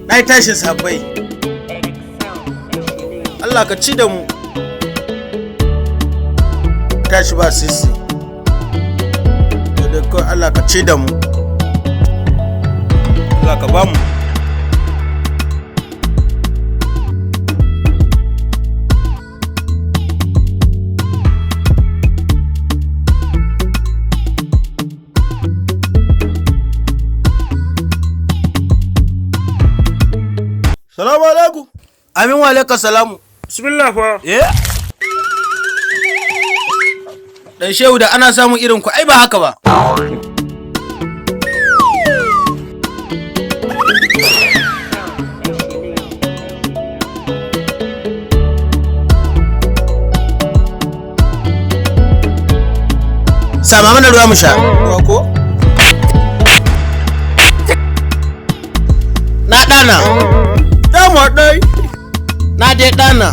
Na yi tashin sabai. Allah ka ci da mu. Tashi ba sisi. Da kawai Allah ka ci da mu. Allah ka ba mu. Salamu alaikum. Amin wa alaika salamu. Bismillah fa. Eh? Dan shehu da ana samun irin ku ai ba haka ba. Sama mana ruwa mu sha. Ruwa ko? Na ɗana. Dama ɗai. Na dai ɗana.